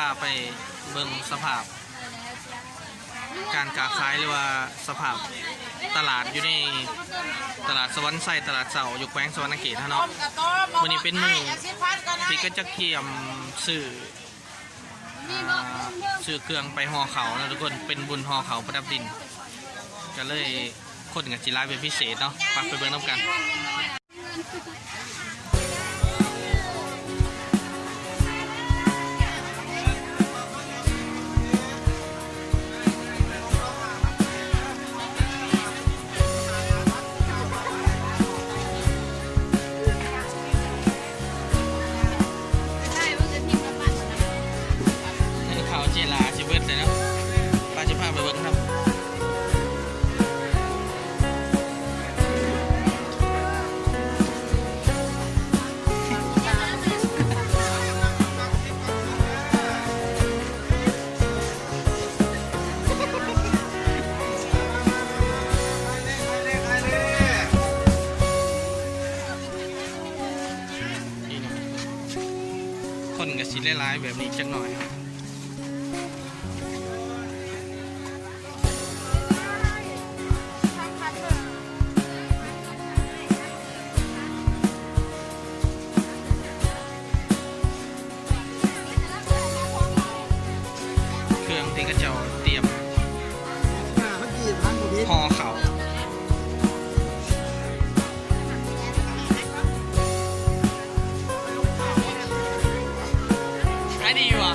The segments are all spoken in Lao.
ພາໄປເບິ່ງສະພາບການຄ້າຂາຍ ຫຼືວ່າສະພາບຕະຫຼາດຢູ່ໃນຕະຫຼາດສະຫວັນໄຊ ຕະຫຼາດເຊົ້າຢູ່ແຂວງສະຫວັນນະເຂດເຮົາເນາະ. ມື້ນີ້ເປັນມື້ທີ່ເຂົາຈະກຽມຊື້ ອ່າ ຊື້ເຄື່ອງໄປຫໍ່ເຂົ້າເນາະທຸກຄົນ, ເປັນບຸນຫໍ່ເຂົ້າປະດັບດິນ ກໍເລີຍຄົນກໍຊິຫຼາຍເປັນພິເສດເນາະ. ໄປ ໄປເບິ່ງນຳກັນ. ເຂົ້າເຈລາຊິເບິດແລ້ວເນາະ. ໄປ ຊິພາໄປເບິ່ງນຳ. ນີ້ນະ ຄົນກໍຊິຫຼາຍໆແບບນີ້ຈັກໜ້ອຍ. ເຄື່ອງທີ່ເຂົາເຈົ້າຕຽມຫໍ່ເຂົ້າ. ຂາຍດີຢູ່ຫວາ?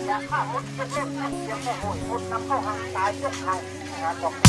ຢ່າຂ້າມົດ ຍົກເລີກມົດ ຢ່າມາໂຫຍມົດນຳເຂົ້າຮ່າງກາຍ ຍົກໃຫ້ນະ.